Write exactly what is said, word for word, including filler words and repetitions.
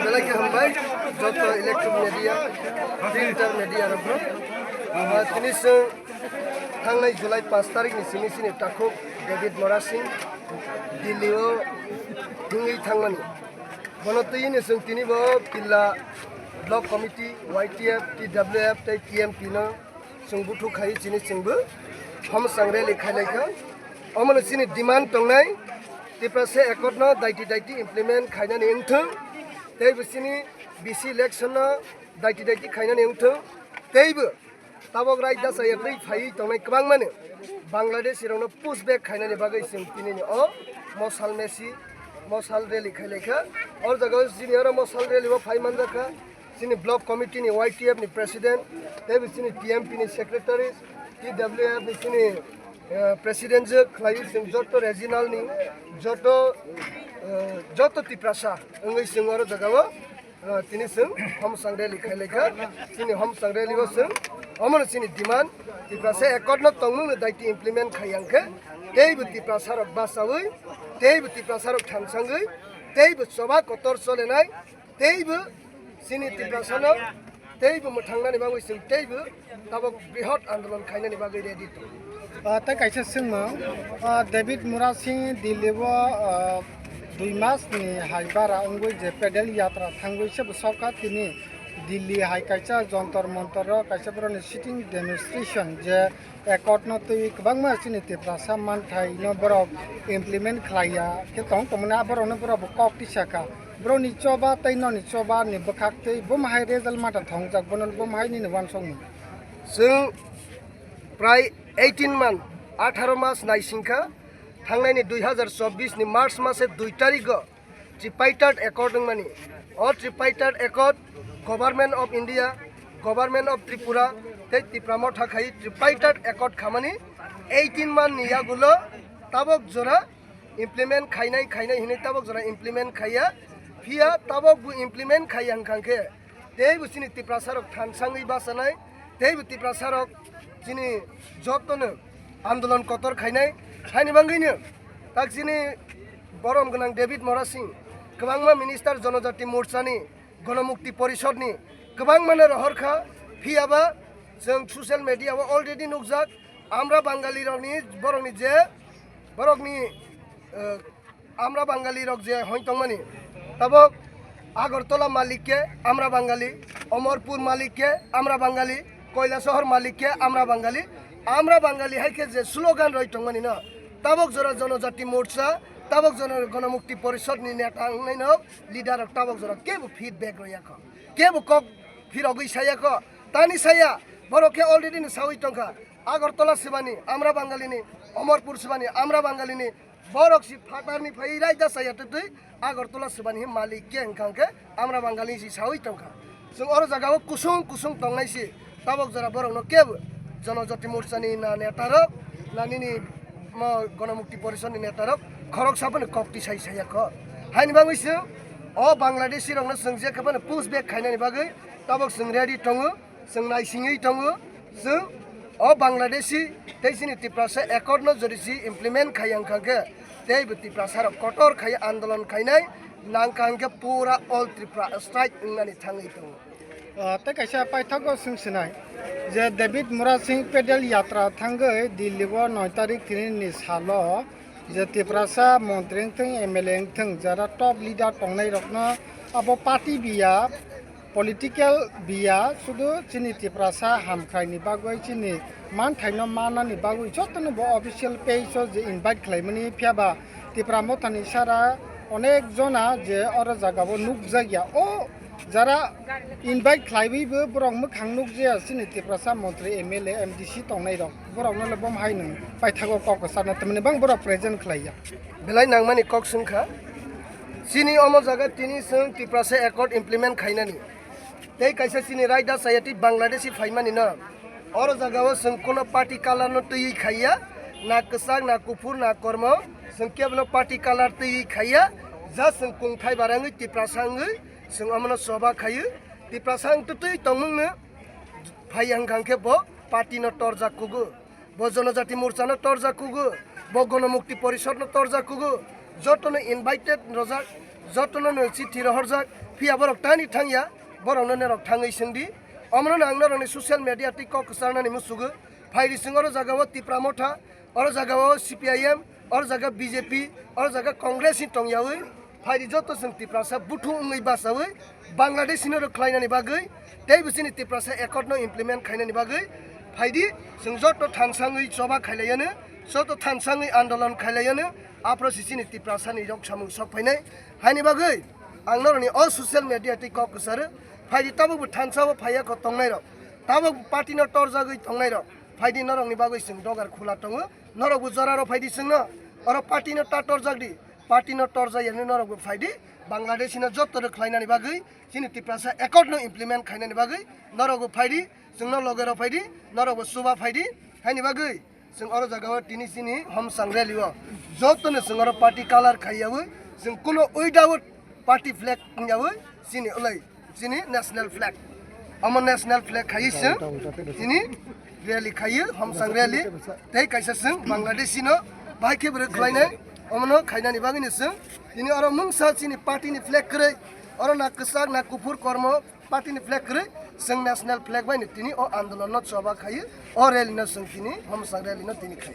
Belai khe hambai joto electronic media, printer media rokno. Ah, tini chwng thangnai July paanch tarikh ni simi chini takhuk David Murasing Delhi o thwngwi thangmani. Bono twi ni chwng tini bo Pilla Block Committee, Y T F, T W F tei T M P no chwng buthuk khai chini chwngbo hom chwng rally khailai kha. Omono chini demand tongnai Tiprasa Accord no daiti daiti implement khainani wngthwng, tei bo chini B C election no daiti daiti khainani wngthwng, tei bo tabok raida chaya twi phaiwi tongnai kwbangmano Bangladeshi rokno push back khainani bagwi chwng tinini o mosal mesi, mosal rally khailai kha. O jaga o chini oro mosal rally o phai manjak kha. Chini block committee ni Y T F ni president, tei bo chini T M P ni secretary, T W F ni chini, eh, president je khlaiwi chwng joto regional ni joto, eh, joto Tiprasa wngwi chwng oro jaga o, eh, tini chwng hom chwng rally khailai kha. Chini hom chwng rally o chwng omono chini demand Tiprasa Accord no tongmung no daiti implement khai yang khe tei bo Tiprasa rok bachawi, tei bo Tiprasa rok thansangwi, tei bo choba kotor cholenai, tei bo chini Tiprasa no tei bo mwthangnani bagwi chwng tei bo tabok brihot andolon khainani bagwi ready tongo. Ah, tei kaisa swngmung, ah, David Murasing Delhi o, ah, dui mas ni hai bara wngwi je pedal yatra thangwi se bo sorkar tini Delhi hai kaisa Jantar Mantar o kaisa borokni sitting demonstration je Accord no twi kwbangma chini Tiprasa manthai no borok implement khlai ya khe tong tongmani, a borok no borok bo kok tisa kha. Borok ni choba tei noni choba ni bwkhak twi buma hai result mata thongjak, bono buma hai nini uansukmung. Chwng prai eighteen man, atharo mas naising kha, thangnai ni dui hazar chobbish ni March mase dui tarikh o Tripartite Accord wngmani. O Tripartite Accord Government of India, Government of Tripura tei Tipra Motha khai Tripartite Accord khamani eighteen man ni yagulo tabok jora implement khainai khainai hinwi tabok jora implement khaiya. Phiya tabok bo implement khaiya hwnkha khe tei bo chini Tiprasa rok thansangwi bachanai, tei bo Tiprasa rok chini jotono andolon kotor khainai. Haini bagwino tak chini borom gwnang David Murasing, kwbangma minister Jonojati Morchani, Gonomukti Porishodni kwbangmano rohor kha, phiyaba chwng social media o already nukjak, Amra Bangali rokni, borokni je, borokni, eh, Amra Bangali rok je hoi tongmani, tabok Agartala malik ke Amra Bangali, Omorpur malik ke Amra Bangali, Koilasohor malik ke Amra Bangali, Amra Bangali hai khe je slogan roi tongmani no, tabok jora Jonojati Morcha, tabok jora Gonomukti Porishod ni neta wngnai no, leader rok tabok jora kebo feedback roi ya kho, kebo kok phirogwi saya kho, tani saya, borok khe already no sawi tongkha, Agartala sibani Amra Bangali ni, Omorpur sibani Amra Bangali ni, borok si phatar ni phai raida saya twtwi Agartala sibani hi malik khe hwnkha hwnkhe Amra Bangali si sawi tongkha. Chwng oro jaga o kusung kusung tongnai si tabok jora borok no kebo Jonojati Morcha ni na neta rok na nini mo Gonomukti Porishod ni neta rok khoroksa phano kok tisai saya kho. Haini bagwi se o Bangladeshi rok no chwng je khe phano push back khainani bagwi tabok chwng ready tongo. Chwng naisingwi tongo, chwng o Bangladeshi tei chini Tiprasa accord no jodi si implement khai wngkha khe, tei bo Tiprasa rok kotor khai andolon khainai nangkha hwnkhe pura all Tripura strike wngnani thangwi tongo. Ah, tei kaisa paithago swng sinai je David Murasing pedal yatra thangwi Delhi o noi tarik tini ni salo je Tiprasa montri wngthwng, M L A wngthwng, jara top leader tongnai rokno abo party biya, political biya, sudu chini Tiprasa hamkhraini bagwi, chini manthaino mannani bagwi jotono bo official page o je invite khlaimani, phiyaba Tipra Mothani sara onek jona je oro jagao nukjakya. O jara invite khlaiwi bo borok mwkhang nukjaya, chini Tiprasa montri, M L A, M D C tongnairok. Borokno le bom hai nwng paithago kok kwcharna, tamni bang borok present khlaiya. Belai nangmani kok swngkha. Chini omo jaga tini chwng Tiprasa accord implement khainani. Tei kaisa chini raida chaya twi Bangladeshi phaimani no. Oro jagao chwng kuno party color no twiwi khaiya. Na kwchak, na kuphur, na kormo. Chwng kebono party color twiwi khaiya. Just chwng kungthai barangwi Tiprasa wngwi chwng omono choba khaio. Tiprasa wng twtwi tongmungno phaiya hwnkha khe bo party no torjak kugo. Bo Jonojati Morcha no torjak kugo, bo Gonomukti Porishod no torjak kugo, jotono invited rojak, jotono no chithi rohorjak, phiya borok tani thangya, borokno norok thangwi swngdi. Omono ang norokni social media tei kok kwcharnani musugo. Phaidi chwng oro jagao Tipra Motha, oro jagao C P I M, oro jaga B J P, oro jaga Congress ni tongyawi. Phaidi joto chwng Tiprasa buthu wngwi basawi Bangladesh hino rok khlainani bagwi, tei bo chini Tiprasa Accord no implement khainani bagwi. Phaidi chwng joto thansangwi choba khailaiyano, joto thansangwi andolon khailaiyano, aphro si chini Tiprasa ni rok samung sok phainai. Haini bagwi ang norokni o social media tei kok kwcharo, phaidi tabuk bo thansa o phaiya kho tongnai rok, tabuk bo party no torjagwi tongnai rok, phaidi norokni bagwi chwng dogar khula tongo, norok bo jora rok phaidi chwngno, oro party no ta torjak di, party no torjak yani norok bo phaidi, Bangladesh no joto rok khlainani bagwi, chini Tiprasa Accord no implement khainani bagwi, norok bo phaidi, chwngno loge rok phaidi, norok bo chuba phaidi, haini bagwi. Chwng oro jagao tini chini Homsang rally o jotono chwng oro party colour khaiyawi, chwng kuno without party flag wngyawi chini ulai chini national flag. Omo national flag khaiwi chwng tini rally khaiwi Homsang rally tei kaisa chwng Bangladesh no bahai khe bwrwi khlainai omono khainani bagwino chwng tini oro mungsa chini party ni flag kwrwi oro na kwchak na kuphur kormo party ni flag kwrwi chwng national flag bai no tini o andolon no choba khaiwi o rally no chwng tini Homsang rally no tini khai.